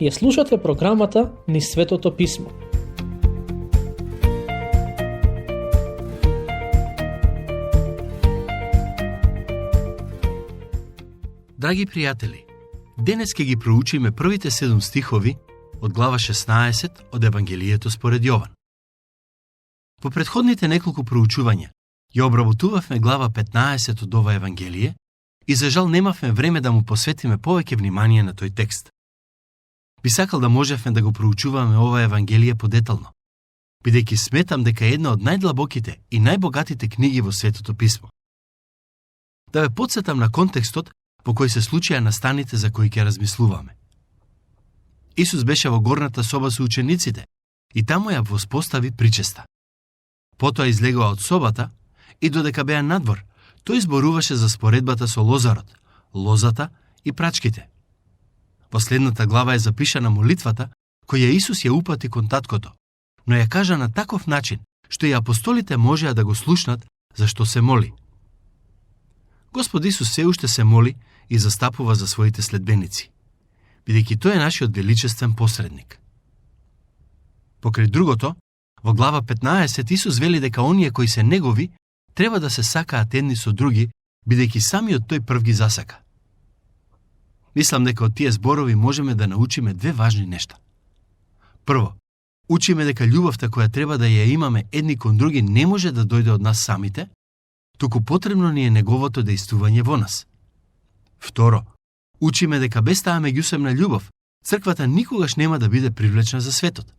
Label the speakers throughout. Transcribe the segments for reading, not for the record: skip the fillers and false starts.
Speaker 1: Ја слушате програмата Низ Светото Писмо.
Speaker 2: Драги пријатели, денес ќе ги проучиме првите 7 стихови од глава 16 од Евангелието според Јован. По претходните неколку проучувања ја обработувавме глава 15 од ова Евангелие и за жал немавме време да му посветиме повеќе внимание на тој текст. Би сакал да можевме да го проучуваме ова Евангелие подетално, бидејќи сметам дека е една од најдлабоките и најбогатите книги во Светото Писмо. Да ве потсетам на контекстот по кој се случија настаните за кои ќе размислуваме. Исус беше во горната соба со учениците и таму ја воспостави причеста. Потоа излегува од собата и додека беа надвор, тој зборуваше за споредбата со Лозарот, лозата и прачките. Во следната глава е запишана молитвата која Исус ја упати кон таткото, но ја кажа на таков начин што и апостолите можеа да го слушнат зашто се моли. Господ Исус се уште се моли и застапува за своите следбеници, бидејќи тој е нашиот величествен посредник. Покрај другото, во глава 15 Исус вели дека оние кои се негови треба да се сакаат едни со други, бидејќи самиот тој прв ги засака. Мислам дека од тие зборови можеме да научиме две важни нешта. Прво, учиме дека љубовта која треба да ја имаме едни кон други не може да дојде од нас самите, туку потребно ни е неговото дејствување во нас. Второ, учиме дека без таа меѓусебна љубов, црквата никогаш нема да биде привлечна за светот.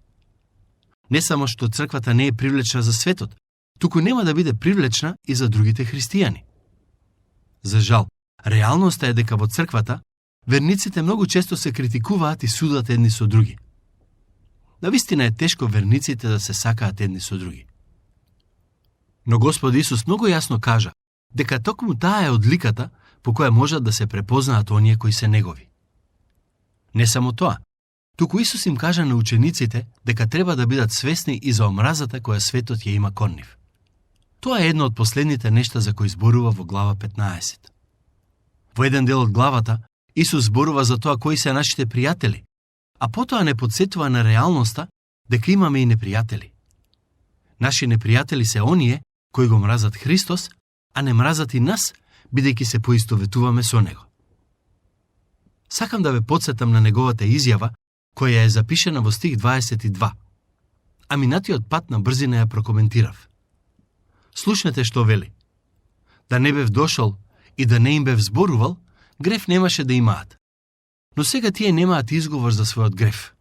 Speaker 2: Не само што црквата не е привлечна за светот, туку нема да биде привлечна и за другите христијани. За жал, реалноста е дека во црквата верниците многу често се критикуваат и судат едни со други. Навистина е тешко верниците да се сакаат едни со други. Но Господ Исус многу јасно кажа дека токму таа е одликата по која можат да се препознаат оние кои се негови. Не само тоа, туку Исус им кажа на учениците дека треба да бидат свесни и за омразата која светот ја има кон нив. Тоа е едно од последните нешта за кои зборува во глава 15. Во еден дел од главата, Исус зборува за тоа кои се нашите пријатели, а потоа не подсетува на реалноста дека имаме и непријатели. Наши непријатели се оние кои го мразат Христос, а не мразат и нас, бидејќи се поистоветуваме со Него. Сакам да ве подсетам на неговата изјава, која е запишена во стих 22, а минатиот пат на брзина ја прокоментирав. Слушнете што вели. Да не бев дошол и да не им бев зборувал, греф немаше да имаат. Но сега тие немаат изговор за својот греф.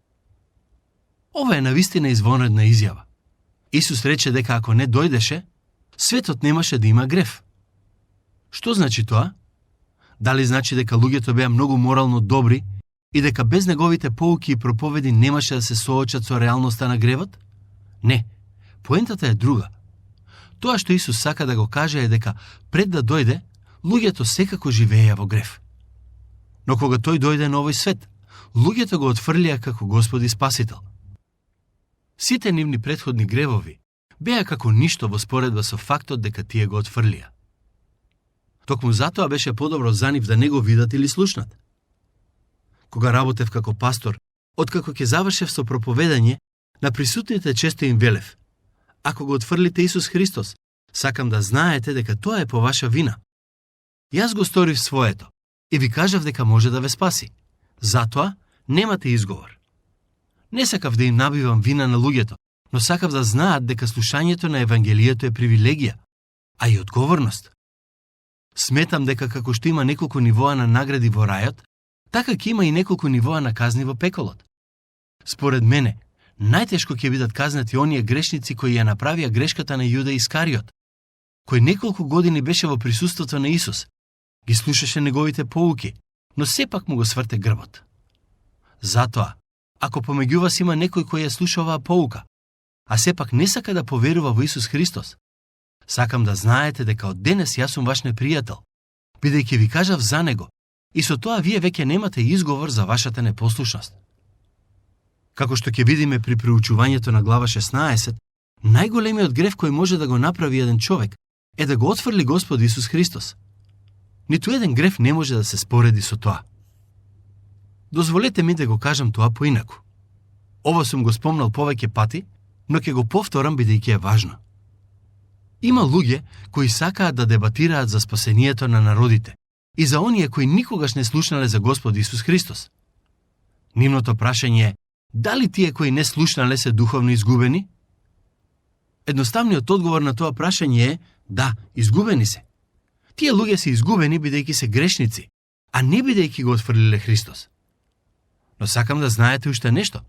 Speaker 2: Ова е навистина извонредна изјава. Исус рече дека ако не дојдеше, светот немаше да има греф. Што значи тоа? Дали значи дека луѓето беа многу морално добри и дека без неговите поуки и проповеди немаше да се соочат со реалноста на гревот? Не, поентата е друга. Тоа што Исус сака да го каже е дека пред да дојде, луѓето секако живееја во грев. Но кога тој дојде на овој свет, луѓето го отфрлија како Господ и Спасител. Сите нивни претходни гревови беа како ништо во споредба со фактот дека тие го отфрлија. Токму затоа беше подобро за нив да не го видат или слушнат. Кога работев како пастор, откако ќе завршев со проповедање, на присутните често им велев: ако го отфрлите Исус Христос, сакам да знаете дека тоа е по ваша вина. Јас го сторив своето и ви кажав дека може да ве спаси. Затоа немате изговор. Не сакав да им набивам вина на луѓето, но сакав да знаат дека слушањето на Евангелието е привилегија, а и одговорност. Сметам дека како што има неколку нивоа на награди во рајот, така ќе има и неколку нивоа на казни во пеколот. Според мене, најтешко ќе бидат казнати оние грешници кои ја направија грешката на Јуда Искариот, кој неколку години беше во присуството на Исус, ги слушаше неговите поуки, но сепак му го сврте грбот. Затоа, ако помеѓу вас има некој кој ја слуша оваа поука, а сепак не сака да поверува во Исус Христос, сакам да знаете дека од денес јас сум ваш непријател, бидејќи ви кажав за него, и со тоа вие веќе немате изговор за вашата непослушност. Како што ќе видиме при проучувањето на глава 16, најголемиот грев кој може да го направи еден човек е да го отфрли Господ Исус Христос. Ниту еден грев не може да се спореди со тоа. Дозволете ми да го кажам тоа поинаку. Ово сум го спомнал повеќе пати, но ќе го повторам бидејќи е важно. Има луѓе кои сакаат да дебатираат за спасението на народите и за оние кои никогаш не слушнале за Господ Исус Христос. Нивното прашање е, дали тие кои не слушнале се духовно изгубени? Едноставниот одговор на тоа прашање е, да, изгубени се. Тие луѓе се изгубени бидејќи се грешници, а не бидејќи го отфрлиле Христос. Но сакам да знаете уште нешто.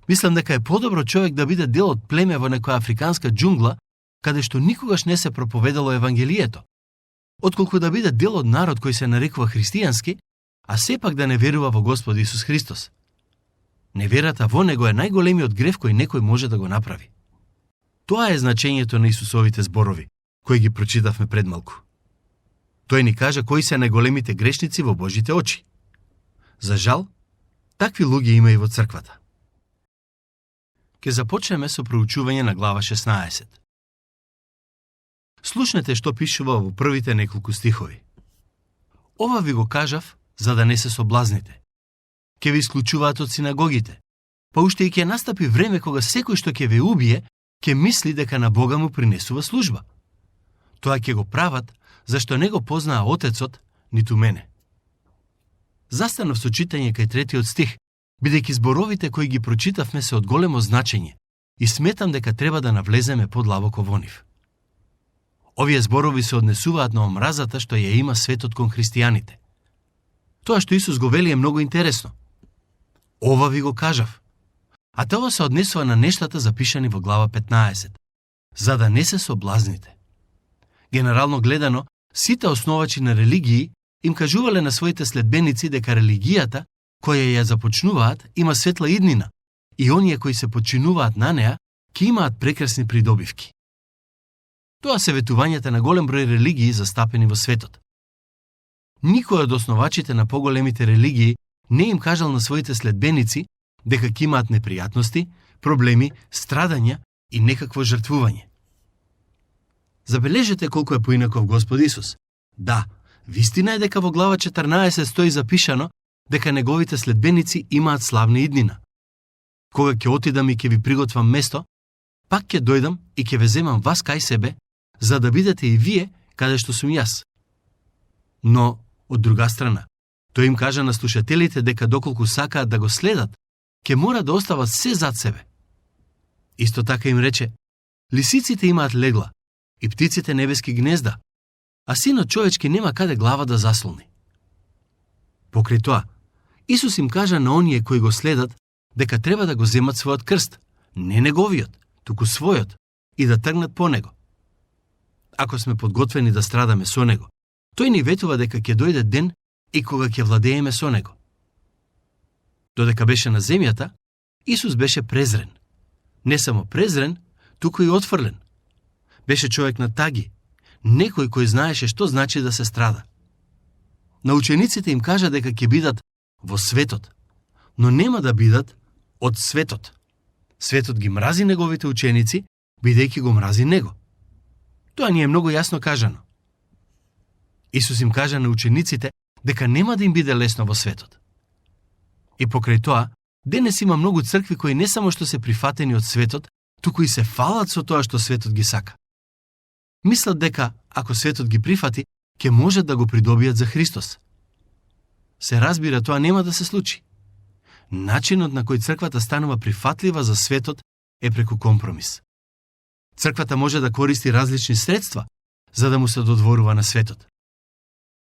Speaker 2: Мислам дека е подобро човек да биде дел од племе во некоја африканска џунгла, каде што никогаш не се проповедало Евангелието, отколку да биде дел од народ кој се нарекува христијански, а сепак да не верува во Господ Исус Христос. Неверата во него е најголемиот грев кој некој може да го направи. Тоа е значењето на Исусовите зборови, кои ги прочитавме пред малку. Тој ни кажа кои се најголемите грешници во Божите очи. За жал, такви луѓе има и во црквата. Ке започнеме со проучување на глава 16. Слушнете што пишува во првите неколку стихови. Ова ви го кажав, за да не се соблазните. Ке ви исклучуваат од синагогите, па уште и ќе настапи време кога секој што ќе ве убие, ќе мисли дека на Бога му принесува служба. Тоа ќе го прават, зашто не го познаа Отецот, ниту мене. Застанав со читање кај третиот стих, бидејќи зборовите кои ги прочитавме се од големо значење и сметам дека треба да навлеземе подлабоко во нив. Овие зборови се однесуваат на омразата што ја има светот кон христијаните. Тоа што Исус го вели е многу интересно. Ова ви го кажав. А тоа се однесува на нештата запишани во глава 15, за да не се соблазните. Генерално гледано, сите основачи на религии им кажувале на своите следбеници дека религијата, која ја започнуваат, има светла иднина и оние кои се подчинуваат на неа, ќе имаат прекрасни придобивки. Тоа се ветувањата на голем број религии застапени во светот. Никој од основачите на поголемите религии не им кажал на своите следбеници дека ќе имаат непријатности, проблеми, страдања и некакво жртвување. Забележете колку е поинаков Господ Исус. Да, вистина е дека во глава 14 стои запишано дека неговите следбеници имаат славна иднина. Кога ќе отидам и ќе ви приготвам место, пак ќе дојдам и ќе ве земам вас кај себе, за да бидете и вие каде што сум јас. Но, од друга страна, тој им кажа на слушателите дека доколку сакаат да го следат, ќе мора да остават се зад себе. Исто така им рече, лисиците имаат легла и птиците небески гнезда, а синот човечки нема каде глава да заслони. Покрај тоа, Исус им кажа на оние кои го следат дека треба да го земат својот крст, не неговиот, туку својот, и да тргнат по него. Ако сме подготвени да страдаме со него, тој ни ветува дека ќе дојде ден и кога ќе владееме со него. Додека беше на земјата, Исус беше презрен. Не само презрен, туку и отфрлен. Беше човек на таги, некој кој знаеше што значи да се страда. На учениците им кажа дека ќе бидат во светот, но нема да бидат од светот. Светот ги мрази неговите ученици, бидејќи го мрази него. Тоа ни е многу јасно кажано. Исус им кажа на учениците дека нема да им биде лесно во светот. И покрај тоа, денес има многу цркви кои не само што се прифатени од светот, туку и се фалат со тоа што светот ги сака. Мислат дека, ако светот ги прифати, ќе можат да го придобијат за Христос. Се разбира, тоа нема да се случи. Начинот на кој црквата станува прифатлива за светот е преку компромис. Црквата може да користи различни средства, за да му се додворува на светот.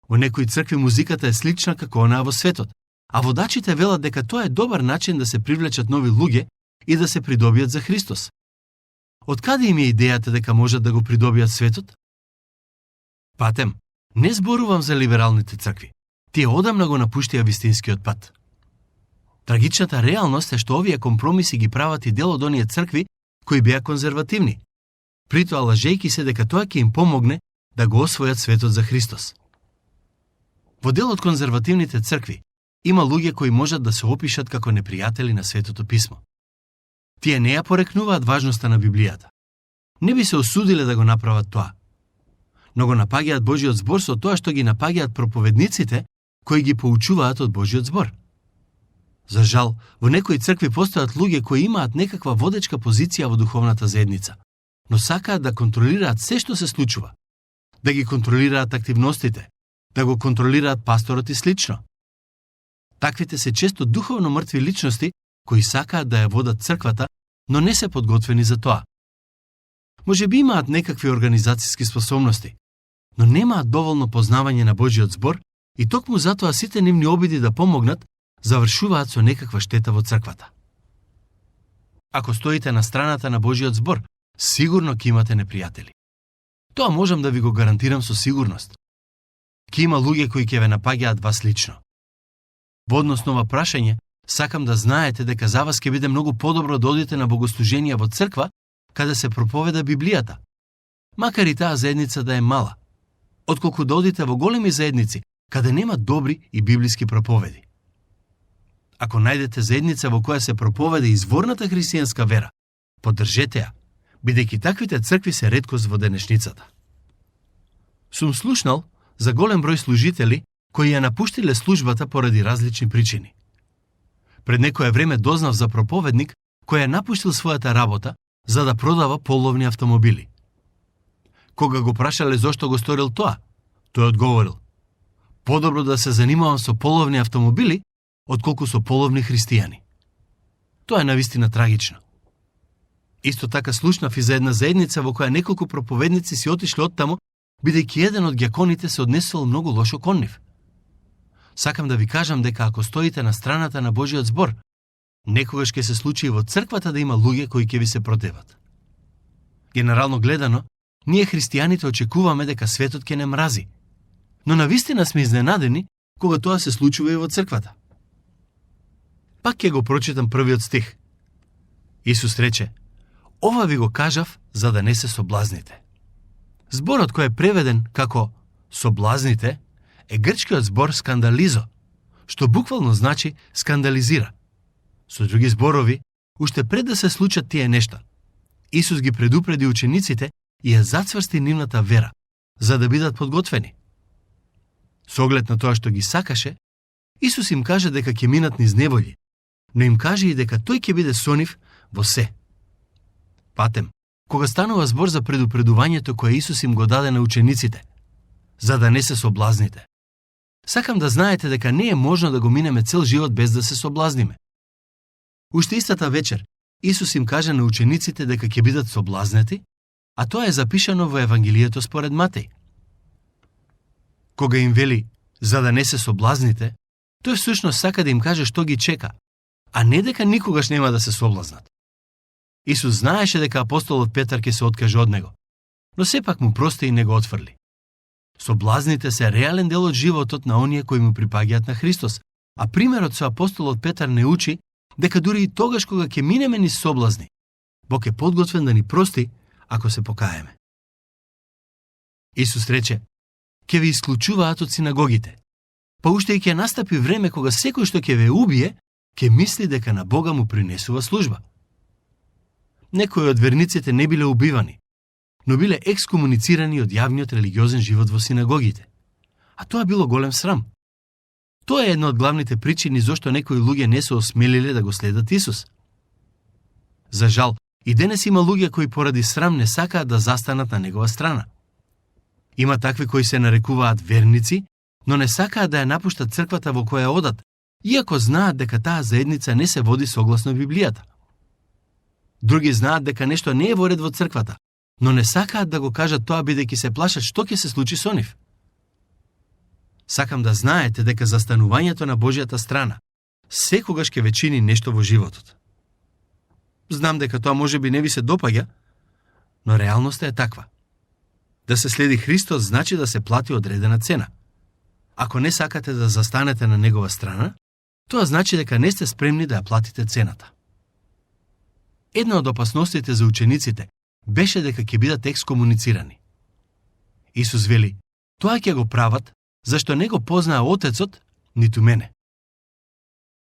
Speaker 2: Во некои цркви музиката е слична како онаа во светот, а водачите велат дека тоа е добар начин да се привлечат нови луѓе и да се придобијат за Христос. Од каде им е идејата дека можат да го придобијат светот? Патем, не зборувам за либералните цркви. Тие одамна го напуштија вистинскиот пат. Трагичната реалност е што овие компромиси ги прават и дел од оние цркви кои беа конзервативни, притоа лажејки се дека тоа ќе им помогне да го освојат светот за Христос. Во дел од конзервативните цркви има луѓе кои можат да се опишат како непријатели на Светото писмо. Тие не ја порекнуваат важноста на Библијата. Не би се осудиле да го направат тоа. Но го напаѓаат Божиот збор со тоа што ги напаѓаат проповедниците кои ги поучуваат од Божиот збор. За жал, во некои цркви постојат луѓе кои имаат некаква водечка позиција во духовната заедница, но сакаат да контролираат се што се случува, да ги контролираат активностите, да го контролираат пасторот и слично. Таквите се често духовно мртви личности кои сакаат да ја водат црквата, но не се подготвени за тоа. Може би имаат некакви организацијски способности, но немаат доволно познавање на Божиот збор и токму затоа сите нивни обиди да помогнат завршуваат со некаква штета во црквата. Ако стоите на страната на Божиот збор, сигурно ќе имате непријатели. Тоа можам да ви го гарантирам со сигурност. Ќе има луѓе кои ќе ве напаѓаат вас лично. Во однос на ова прашање, сакам да знаете дека за вас ќе биде многу подобро да одите на богослужение во црква каде се проповеда Библијата, макар и таа заедница да е мала, отколку да одите во големи заедници каде нема добри и библиски проповеди. Ако најдете заедница во која се проповеда изворната христијанска вера, поддржете ја, бидејќи таквите цркви се реткост во денешницата. Сум слушнал за голем број служители кои ја напуштиле службата поради различни причини. Пред некое време дознав за проповедник кој ја напуштил својата работа за да продава половни автомобили. Кога го прашале зошто го сторил тоа, тој одговорил: подобро да се занимавам со половни автомобили, отколку со половни христијани. Тоа е навистина трагично. Исто така слушнав и за една заедница во која неколку проповедници си отишле оттаму, бидејќи еден од ѓаконите се однесувал многу лошо кон нив. Сакам да ви кажам дека ако стоите на страната на Божиот збор, некогаш ќе се случи и во црквата да има луѓе кои ќе ви се противат. Генерално гледано, ние христијаните очекуваме дека светот ќе не мрази, но навистина сме изненадени кога тоа се случува и во црквата. Пак ќе го прочитам првиот стих. Исус рече: ова ви го кажав за да не се соблазните. Зборот кој е преведен како соблазните е грчкиот збор скандализо, што буквално значи скандализира. Со други зборови, уште пред да се случат тие нешта, Исус ги предупреди учениците и ја зацврсти нивната вера, за да бидат подготвени. Со оглед на тоа што ги сакаше, Исус им каже дека ќе минат низ неволји, но им каже и дека тој ќе биде со нив во се. Патем, кога станува збор за предупредувањето кое Исус им го даде на учениците, за да не се соблазните, сакам да знаете дека не е можно да го минеме цел живот без да се соблазниме. Уште истата вечер, Исус им каже на учениците дека ќе бидат соблазнети, а тоа е запишано во Евангелието според Матеј. Кога им вели за да не се соблазните, тој всушност сака да им каже што ги чека, а не дека никогаш нема да се соблазнат. Исус знаеше дека апостолот Петар ќе се откаже од него, но сепак му прости и не го отфрли. Соблазните се реален дел од животот на оние кои му припаѓаат на Христос, а примерот со апостолот Петар не учи дека дури и тогаш кога ќе минеме низ соблазни, Бог е подготвен да ни прости ако се покаеме. Исус рече: ќе ви исклучуваат од синагогите, па уште и ќе настапи време кога секој што ќе ве убие, ќе мисли дека на Бога му принесува служба. Некои од верниците не биле убивани, но биле екскомуницирани од јавниот религиозен живот во синагогите. А тоа било голем срам. Тоа е една од главните причини зошто некои луѓе не се осмелиле да го следат Исус. За жал, и денес има луѓе кои поради срам не сакаат да застанат на негова страна. Има такви кои се нарекуваат верници, но не сакаат да ја напуштат црквата во која одат, иако знаат дека таа заедница не се води согласно Библијата. Други знаат дека нешто не е во ред во црквата, но не сакаат да го кажат тоа бидејќи се плашат што ќе се случи со нив. Сакам да знаете дека застанувањето на Божјата страна секогаш ќе ве чини нешто во животот. Знам дека тоа можеби не ви се допаѓа, но реалноста е таква. Да се следи Христос значи да се плати одредена цена. Ако не сакате да застанете на негова страна, тоа значи дека не сте спремни да ја платите цената. Една од опасностите за учениците беше дека ќе бидат екскомуницирани. Исус вели: тоа ќе го прават зашто не го познаа Отецот, ниту мене.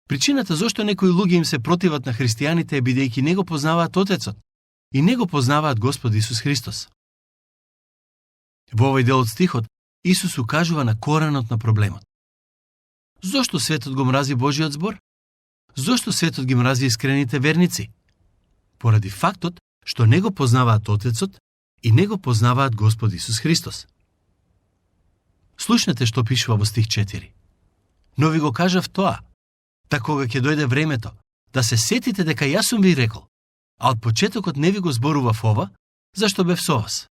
Speaker 2: Причината зошто некои луѓе им се противат на христијаните е бидејќи не го познаваат Отецот и не го познаваат Господ Исус Христос. Во овој дел од стихот, Исус укажува на коренот на проблемот. Зошто светот го мрази Божиот збор? Зошто светот ги мрази искрените верници? Поради фактот што не го познаваат Отецот и не го познаваат Господ Исус Христос. Слушнете што пишува во стих 4. Но ви го кажав тоа, та кога ќе дојде времето, да се сетите дека јас сум ви рекол, а од почетокот не ви го зборував ова, зашто бев со вас.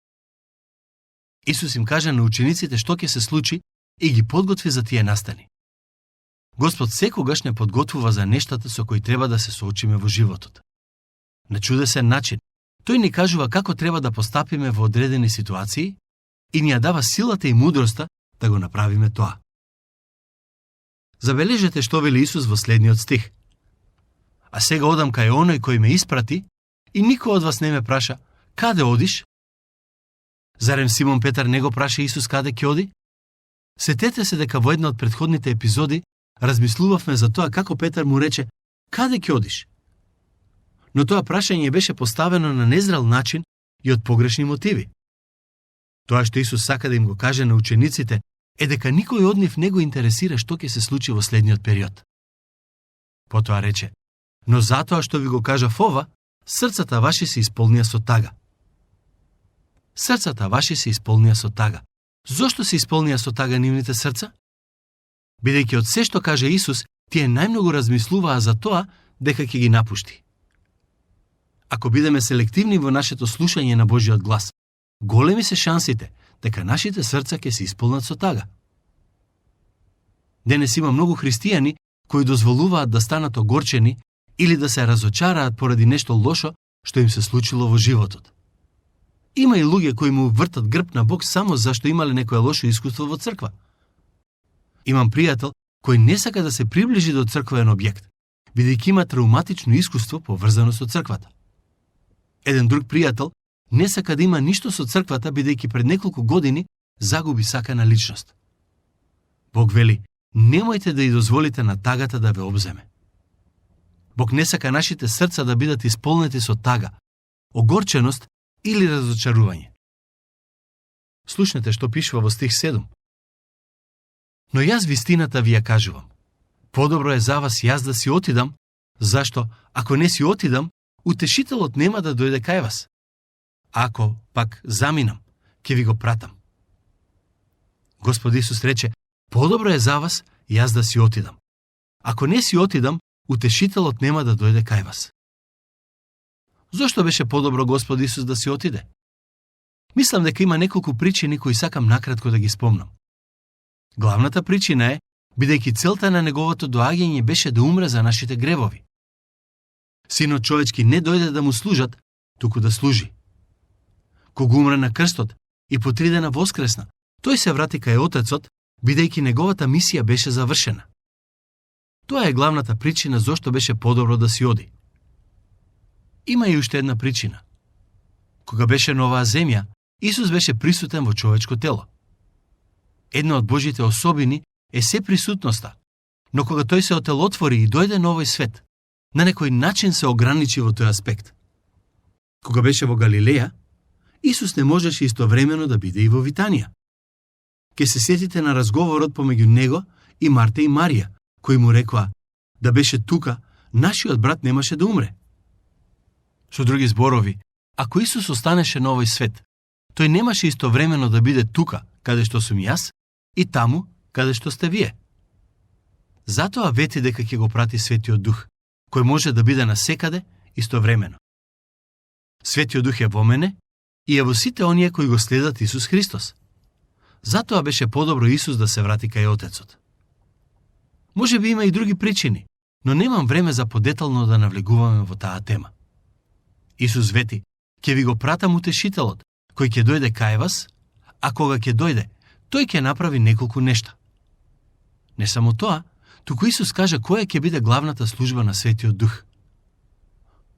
Speaker 2: Исус им кажа на учениците што ќе се случи и ги подготви за тие настани. Господ секогаш не подготвува за нештата со кои треба да се соочиме во животот. На чудесен начин, тој ни кажува како треба да постапиме во одредени ситуации и ни ја дава силата и мудроста да го направиме тоа. Забележете што вели Исус во следниот стих. А сега одам кај оној кој ме испрати и никој од вас не ме праша, каде одиш? Зарем Симон Петар не го праша Исус каде ќе оди? Сетете се дека во една од претходните епизоди размислувавме за тоа како Петар му рече, каде ќе одиш? Но тоа прашање беше поставено на незрел начин и од погрешни мотиви. Тоа што Исус сака да им го каже на учениците е дека никој од нив не го интересира што ќе се случи во следниот период. Потоа рече, но затоа што ви го кажав ова, срцата ваши се исполнија со тага. Срцата ваши се исполнија со тага. Зошто се исполнија со тага нивните срца? Бидејќи од се што каже Исус, тие најмногу размислуваа за тоа дека ќе ги напушти. Ако бидеме селективни во нашето слушање на Божиот глас, големи се шансите дека нашите срца ќе се исполнат со тага. Денес има многу христијани кои дозволуваат да станат огорчени или да се разочараат поради нешто лошо што им се случило во животот. Има и луѓе кои му вртат грб на Бог само зашто имале некое лошо искуство во црква. Имам пријател кој не сака да се приближи до црквен објект, бидејќи има травматично искуство поврзано со црквата. Еден друг пријател не сака да има ништо со црквата, бидејќи пред неколку години загуби сакана личност. Бог вели, немојте да ја дозволите на тагата да ве обземе. Бог не сака нашите срца да бидат исполнети со тага, огорченост или разочарување. Слушнете што пишува во стих 7. Но јас вистината ви ја кажувам. Подобро е за вас јас да си отидам, зашто, ако не си отидам, утешителот нема да дојде кај вас. Ако пак заминам, ќе ви го пратам. Господ Исус рече, подобро е за вас јас да си отидам. Ако не си отидам, утешителот нема да дојде кај вас. Зошто беше подобро Господ Исус да си отиде? Мислам дека има неколку причини кои сакам накратко да ги спомнам. Главната причина е, бидејќи целта на неговото доаѓање беше да умре за нашите гревови. Синот човечки не дојде да му служат, туку да служи. Кога умре на крстот и по 3 дена воскресна, тој се врати кај Отецот, бидејќи неговата мисија беше завршена. Тоа е главната причина зошто беше подобро да си оди. Има и уште една причина. Кога беше на оваа земја, Исус беше присутен во човечко тело. Една од Божите особини е сеприсутноста, но кога тој се отелотвори и дојде на овој свет, на некој начин се ограничи во тој аспект. Кога беше во Галилеја, Исус не можеше истовремено да биде и во Витанија. Ке се сетите на разговорот помеѓу него и Марта и Марија, кои му рекоа, да беше тука, нашиот брат немаше да умре. Со други зборови, ако Исус останеше на овој свет, тој немаше истовремено да биде тука, каде што сум јас, и таму, каде што сте вие. Затоа вети дека ќе го прати Светиот Дух, кој може да биде насекаде истовремено. Светиот Дух е во мене и е во сите оние кои го следат Исус Христос. Затоа беше подобро Исус да се врати кај Отецот. Може би има и други причини, но немам време за подетално да навлегуваме во таа тема. Исус вети, ќе ви го пратам утешителот, кој ќе дојде кај вас, а кога ќе дојде, тој ќе направи неколку нешта. Не само тоа, туку Исус кажа која ќе биде главната служба на Светиот Дух.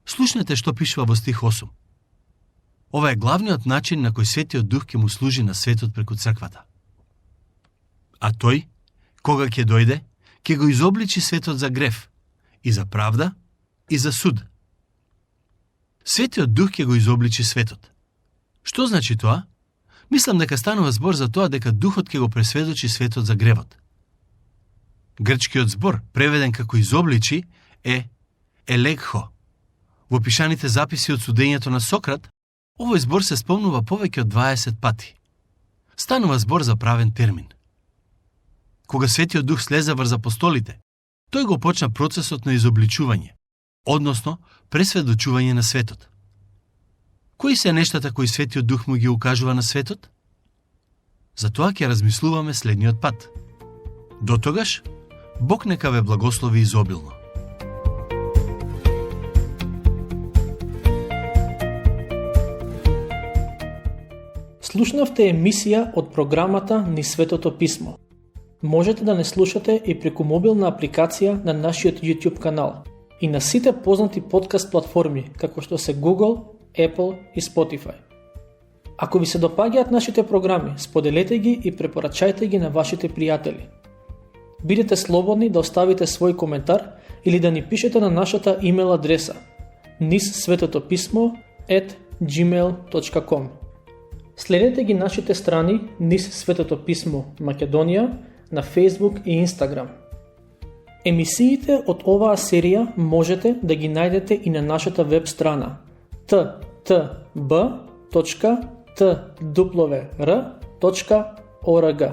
Speaker 2: Слушнете што пишува во стих 8. Ова е главниот начин на кој Светиот Дух ќе му служи на светот преку црквата. А тој, кога ќе дојде, ќе го изобличи светот за грев, и за правда, и за суд. Светиот Дух ќе го изобличи светот. Што значи тоа? Мислам дека станува збор за тоа дека Духот ќе го пресведочи светот за гревот. Грчкиот збор, преведен како изобличи, е елегхо. Во пишаните записи од судењето на Сократ, овој збор се спомнува повеќе од 20 пати. Станува збор за правен термин. Кога Светиот Дух слезе врз апостолите, тој го почна процесот на изобличување, односно пресведочување на светот. Кои се нештата кои Светиот Дух му ги укажува на светот? За тоа ќе размислуваме следниот пат. Дотогаш, Бог нека ве благослови изобилно.
Speaker 1: Слушнавте емисија од програмата Ни Светото Писмо. Можете да не слушате и преку мобилна апликација на нашиот YouTube канал и на сите познати подкаст платформи, како што се Google, Apple и Spotify. Ако ви се допаѓаат нашите програми, споделете ги и препорачајте ги на вашите пријатели. Бидете слободни да оставите свој коментар или да ни пишете на нашата имейл адреса nissvetotopисmo@gmail.com. Следете ги нашите страни Nis Светото Писмо Македонија на Facebook и Instagram. Емисиите од оваа серија можете да ги најдете и на нашата веб страна ttb.twr.org.